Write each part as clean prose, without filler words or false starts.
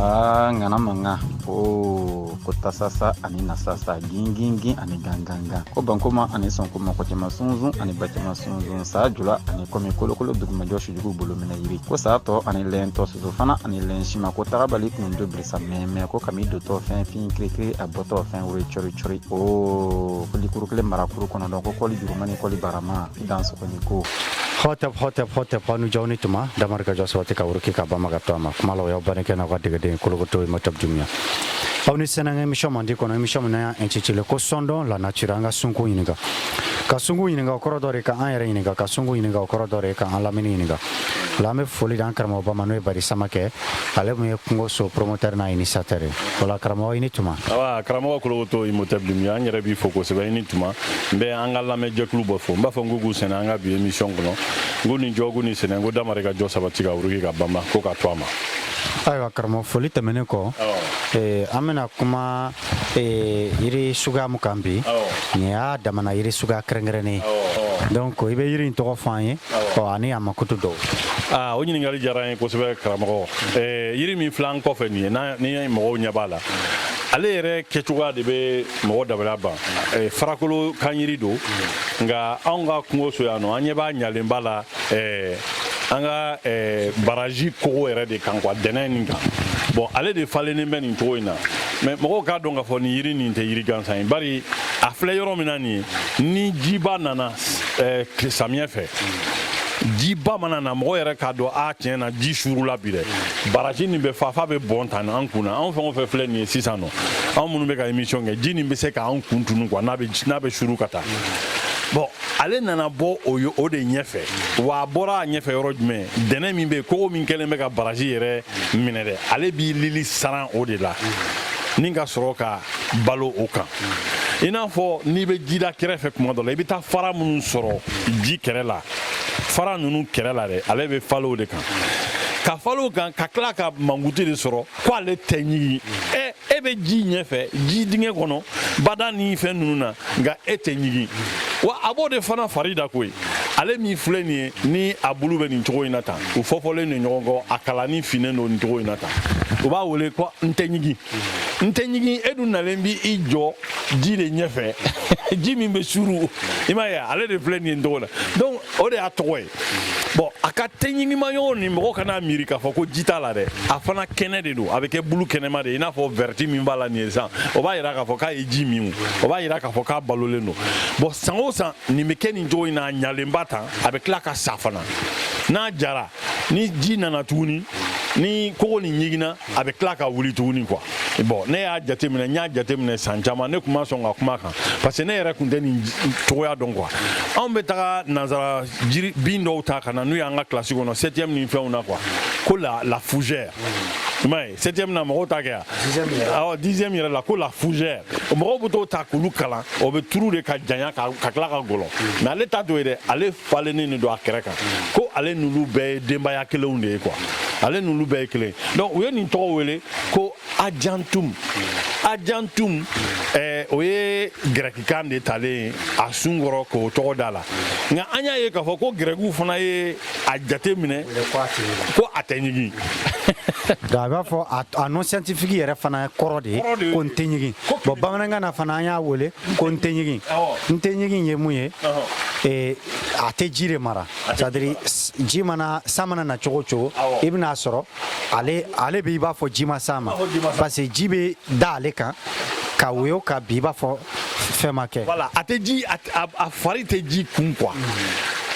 Aa, ŋana mankan o ko tasasa ani nasasa, gingingin ani gangangan, ko bankoma ani sɔnkoma, ko cɛman sunsun ani bacɛman sunsun, saa jula ani kɔmi, kolokolo dugumajɔ, sujugu bolominɛ yiri, ko saa tɔ ani lɛntɔ, soso fana ani lɛnsima, ko tagabali kundo birisa mɛmɛ, ko kami dotɔ fɛn fin kirikiri, a bɔtɔ fɛn wuri cɔri cɔri, o ko likuru kelen marakuru kɔnɔdɔn, ko kɔli jurumani kɔli barama i dan sɔgɔni ko. Hotep, hotep, hotep, hanu jawni tuma damar ka jɔ ka wuruki ka bama ka to a ma kuma la. O y'aw banikɛ n'aw ka degeden Kolokoto Imhotep Doumbia. Aw ni sɛnɛ émission mandi kɔnɔ, émission min n'an y'a intitulé ko Sondons la nature. An ka sunko ɲininka, ka sunko ɲininka, o kɔrɔ dɔ de ka an yɛrɛ ɲininka, ka sunko ɲininka, o kɔrɔ dɔ de ka an lamini ɲininka. La an bɛ foli d'an karamɔgɔba ma, n'o ye Bari Samakɛ, ale mun ye kungo so promoteur n'a initiateur ye. O la, karamɔgɔ, i ni tuma. Awa, karamɔgɔ Kolokoto Imhotep Doumbia, an yɛrɛ b'i fo kosɛbɛ. I ni tuma. N bɛ an ka lamɛnjɛkulu bɔ fo. N b'a fɔ n ko k'u sɛnɛ an ka bi émission kɔnɔ. N ko nin jɔ ko nin sɛnɛ, n ko damare ka jɔ sabati ka wuruki ka banba ko ka to a ma. Ayiwa karamɔgɔ, foli tɛmɛnen kɔ, an bɛna kuma yiri suguya mun kan bi? Nin y'a damana yiri suguya kɛrɛnkɛrɛnnen ye. Donc i bɛ yiri in tɔgɔ fɔ an ye, ɔ ani a makutu dɔw. Aa, o ɲininkali diyara n ye kosɛbɛ, karamɔgɔ. Yiri min filɛ an kɔfɛ nin ye, n'a ni mɔgɔw ɲɛ b'a la, ale yɛrɛ kɛcogoya de bɛ mɔgɔ dabaliya ban. Farakolo kan yiri don, nka anw ka kungo so yan nɔ, an ɲɛ b'a ɲalenba la, an ka baraji kogo yɛrɛ de kan quoi, dɛnɛ nin kan. Bon, ale de falennen bɛ nin cogo in na. Mais mɔgɔw k'a dɔn k'a fɔ nin yiri nin tɛ yiri gansan ye, bari a filɛ yɔrɔ min na nin ye, ni jiba nana samiyɛ fɛ, jiba mana na, mɔgɔ yɛrɛ k'a dɔn a tiɲɛ na ji suurula bi dɛ, baraji nin bɛ fa fa bɛ bɔn tan an kun na. Anw fɛn o fɛn filɛ nin ye sisan nɔ, anw minnu bɛ ka émission kɛ, ji nin bɛ se k'an kun tunu quoi, n'a bɛ suuru ka taa. Bon, ale nana bɔ o ye o de ɲɛfɛ. Wa a bɔra a ɲɛfɛ yɔrɔ jumɛn? Dɛnɛ min bɛ yen, kogo min kɛlen bɛ ka baraji yɛrɛ minɛ dɛ, ale b'i lili saran o de la ni ka sɔrɔ ka balo o kan. I n'a fɔ n'i bɛ jida kɛrɛfɛ kuma dɔ la, i bɛ taa fara minnu sɔrɔ ji kɛrɛ la, fara ninnu kɛrɛ la dɛ, ale bɛ falen o de kan, ka falen o kan, ka tila ka mankutu de sɔrɔ ko ale tɛ ɲigin. Ɛ, e bɛ ji ɲɛfɛ, ji dingɛ kɔnɔ, bada ni fɛn ninnu na, nka e tɛ ɲigin. Wa a b'o de fana fari da koyi. Ale min filɛ nin ye, ni a bulu bɛ nin cogo in na tan, u fɔfɔlen don ɲɔgɔn kɔ, a kalani finnen don nin cogo in na tan, u b'a wele ko n tɛ ɲigin, n tɛ ɲigin. E dun nalen bi i jɔ ji de ɲɛfɛ, ji min bɛ suuru, i m'a ye, ale de filɛ nin ye nin cogo la. Donc o de y'a tɔgɔ ye. Bon, a ka tɛ ɲigima ɲɔgɔn ni mɔgɔ kana miiri k'a fɔ ko ji t'a la dɛ, a fana kɛnɛ de don. A bɛ kɛ bulu kɛnɛma de ye, i n'a fɔ vɛrɛti min b'a la nin ye sisan. O b'a yira k'a fɔ k'a ye ji min, o b'a yira k'a fɔ k'a balolen don. Bon, san o san nin bɛ kɛ nin cogo in na, a ɲalenba tan, a bɛ tila ka sa fana. N'a jara, ni ji nana tuguni, ni kogo nin ɲiginna, a bɛ tila ka wuli tuguni quoi. Bon, ne y'a jateminɛ, n y'a jateminɛ san caman, ne kun ma sɔn ka kuma kan parce que ne yɛrɛ kun tɛ nin cogoya dɔn quoi. Anw bɛ taga nanzara jiri bin dɔw ta ka na n'u y'an ka kilasi kɔnɔ, septième ni fɛnw na quoi, ko la fougère, i m'a ye, septième na mɔgɔw ta kɛ yan, awɔ, 10e yɛrɛ la, ko la fougère, mɔgɔw bɛ t'o ta k'olu kalan, o bɛ turu de ka janya ka tila ka gɔlɔn. Mais ale ta t'o ye dɛ, ale falennen de don a kɛrɛ kan, ko ale n'olu bɛɛ ye denbaya kelenw de ye quoi, ale n'olu bɛɛ ye kelen. Donc u ye nin tɔgɔ wele ko adiantum. Adiantum, o ye gɛrɛkikan de talen ye a sun kɔrɔ k'o tɔgɔ da la. Nka an y'a ye k'a fɔ ko gɛrɛkiw fana ye a jate minɛ ko a tɛ ɲigin. Donc a b'a fɔ a nom scientifique yɛrɛ fana kɔrɔ de ye ko n tɛ ɲigin. Bon, bamanankan na fana, an y'a wele ko n tɛ ɲigin. N tɛ ɲigin ye mun ye? A tɛ ji de mara, c'est à dire ji mana, san mana na cogo o cogo, i bɛn'a sɔrɔ ale bɛ i b'a fɔ ji ma s'a ma, parce que ji bɛ da ale kan ka woyo ka bin, i b'a fɔ fɛn ma kɛ. Voilà, a tɛ ji, a fari tɛ ji kun quoi.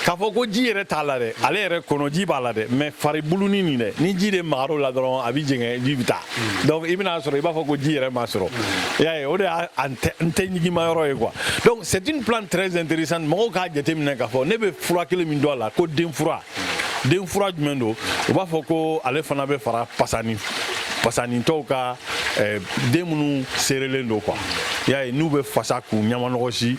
K'a fɔ ko ji yɛrɛ t'a la dɛ, ale yɛrɛ kɔnɔ ji b'a la dɛ, mais fari buluni nin dɛ, ni ji de magar'o la dɔrɔn, a bɛ jɛngɛ, ji bɛ taa. Donc i bɛna sɔrɔ i b'a fɔ ko ji yɛrɛ ma sɔrɔ, i y'a ye, o de y'a n tɛ ɲigima yɔrɔ ye quoi. Donc c'est une plante très intéressante. Mɔgɔw k'a jateminɛ k'a fɔ ne bɛ fura kelen min dɔn a la, ko den fura. Den fura jumɛn don? U b'a fɔ ko ale fana bɛ fara pasani pasanitɔw ka den minnu serelen don quoi, i y'a ye, n'u bɛ fasa k'u ɲamanɔgɔsi,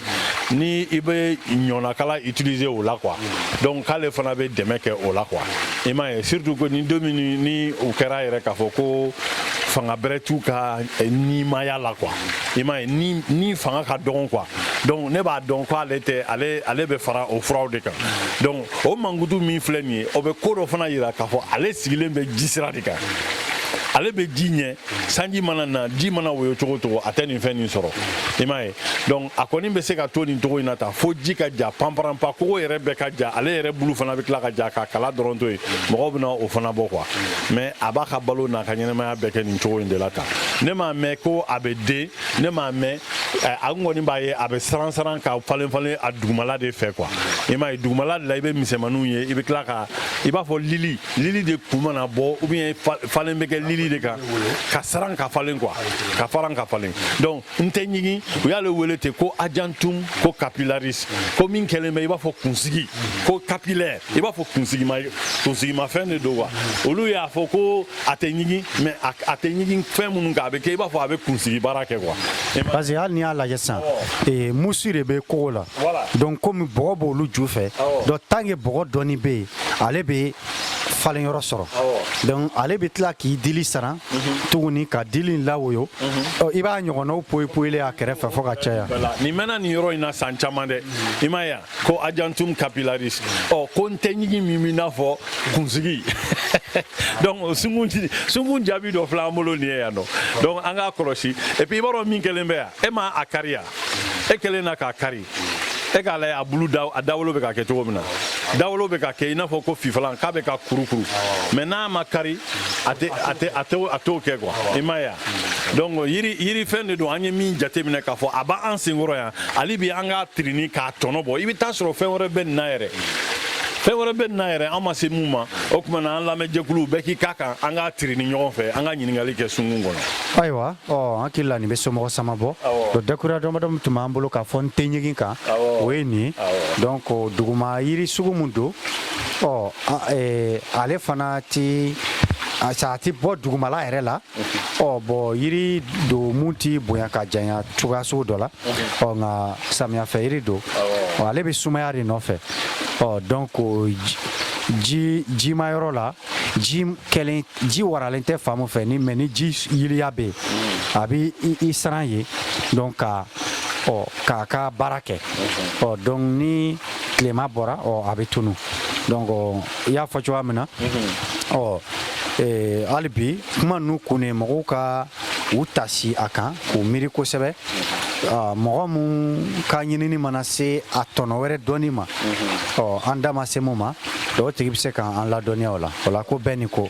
ni i bɛ ɲɔnakala utiliser o la quoi. Donc k'ale fana bɛ dɛmɛ kɛ o la quoi, i m'a ye. Surtout que ni don min ni o kɛra yɛrɛ k'a fɔ ko fanga bɛrɛ t'u ka nimaya la quoi, i m'a ye, ni fanga ka dɔgɔn quoi. Donc ne b'a dɔn ko ale tɛ ale bɛ fara o furaw de kan. Donc o mankutu min filɛ nin ye, o bɛ ko dɔ fana yira k'a fɔ ale sigilen bɛ ji sira de kan. Ale Ale bɛ ji ɲɛ, sanji mana na, ji mana woyo cogo o cogo, a tɛ nin fɛn nin sɔrɔ, i m'a ye. Donc a kɔni bɛ se ka to nin cogo in na tan fo ji ka ja panparanpa, kogo yɛrɛ bɛɛ ka ja, ale yɛrɛ bulu fana bɛ tila ka ja ka kala dɔrɔn to yen, mɔgɔw bɛna o fana bɔ quoi. Mais a b'a ka balo n'a ka ɲɛnamaya bɛɛ kɛ nin cogo in de la tan. Ne m'a mɛn ko a bɛ den, ne m'a mɛn, a kɔni b'a ye a bɛ saran saran ka falen falen a dugumala de fɛ quoi, i m'a ye. Dugumala de la i bɛ misɛnmaninw ye, i bɛ tila ka i b'a fɔ lili lili de kun mana bɔ ou bien falen bɛ kɛ lili de kan ka saran ka falen quoi, ka faran ka falen. Donc n tɛ ɲigin, u y'ale wele ten ko adiantum ko capillaris, ko min kɛlen bɛ i b'a fɔ kunsigi, ko capillaire, i b'a fɔ kunsigimafɛn de don quoi. Olu y'a fɔ ko a tɛ ɲigin, mais a tɛ ɲigin fɛn minnu kan, a bɛ kɛ i b'a fɔ a bɛ kunsigi baara kɛ quoi. Parce que hali n'i y'a lajɛ sisan, musi de bɛ kogo la, donc komi bɔgɔ b'olu ju fɛ, donc tant que bɔgɔ dɔɔni bɛ yen, ale bɛ falen yɔrɔ sɔrɔ. Donc ale bɛ tila k'i dili saran tuguni ka dili in lawoyo. I b'a ɲɔgɔnnaw poyi poyilen a kɛrɛfɛ fo ka caya. Nin mɛnna nin yɔrɔ in na san caman dɛ, i m'a ye ko adiantum capillaris, ɔ ko n tɛ ɲigin min b'i n'a fɔ kunsigi. Donc sunkun jaabi dɔ filɛ an bolo nin ye yan nɔ. Donc an k'a kɔlɔsi. Et puis i b'a dɔn min kɛlen bɛ yan, e ma a kari yan, e kɛlen na k'a kari, e k'a lajɛ a bulu da, a dawolo bɛ ka kɛ cogo min na, dawolo bɛ ka kɛ i n'a fɔ ko fifalan k'a bɛ ka kurukuru, mais n'a ma kari a tɛ a tɛ a tɛ a t'o kɛ quoi, i m'a ye wa. Donc yiri fɛn de don, an ye min jateminɛ k'a fɔ a b'an senkɔrɔ yan, hali bi an k'a tirini k'a tɔnɔ bɔ. I bɛ taa sɔrɔ fɛn wɛrɛ bɛ nin na yɛrɛ, fɛn wɛrɛ bɛ nin na yɛrɛ, an ma se mun ma. O tuma na an lamɛnjɛkulu bɛɛ k'i k'a kan, an k'a tirini ɲɔgɔn fɛ, an ka ɲininkali kɛ sunkun kɔnɔ. Ayiwa, ɔ an hakili la nin bɛ somɔgɔ sama bɔ. Donc dakuruya damadɔ tun b'an bolo k'a fɔ n tɛ ɲigin kan, o ye nin ye. Donc duguma yiri sugu mun don, ɔ ale fana ti a ti bɔ dugumala yɛrɛ la. Ɔ bɔn yiri don mun ti bonya ka janya cogoya sugu dɔ la, ɔ nka samiyafɛ yiri don, ɔ ale bɛ sumaya de nɔfɛ. Ɔ donc ji jima yɔrɔ la, ji kɛlen ji waralen tɛ fan mun fɛ ni, mais ni ji yiliya bɛ yen, a bɛ i siran yen, donc ka ɔ k'a ka baara kɛ. Ɔ donc ni tilema bɔra, ɔ a bɛ tunu. Donc i y'a fɔ cogoya min na, ɔ hali bi kuma ninnu kun de mɔgɔw ka u tasi a kan k'u miiri kosɛbɛ. Mɔgɔ mun ka ɲinini mana se a tɔnɔ wɛrɛ dɔɔni ma, ɔ an da ma se mun ma, o tigi bɛ se k'an ladɔnniya o la. O la ko bɛɛ ni ko.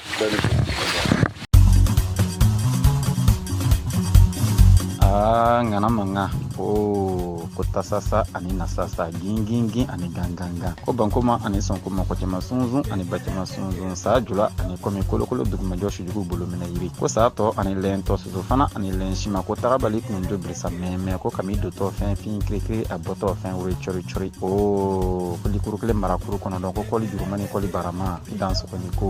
Aa ŋana mankan ko ko tasasa ani nasasa, gingingin ani gangangan, ko bankoma ani sɔnkoma, ko cɛman sunsun ani bacɛman sunsun, saa jula ani kɔmi kolokolo dugumajɔ sujugu bolo minɛ yiri, ko saa tɔ ani lɛntɔ soso fana ani lɛn sima, ko tagabali kundo birisa mɛmɛ, ko kami dotɔ fɛn fin kirikiri a bɔtɔ fɛn wuri cɔri cɔri, o ko likuru kelen marakuru kɔnɔ dɔn, ko kɔli juruma ni kɔli barama i dan sɔgɔni ko.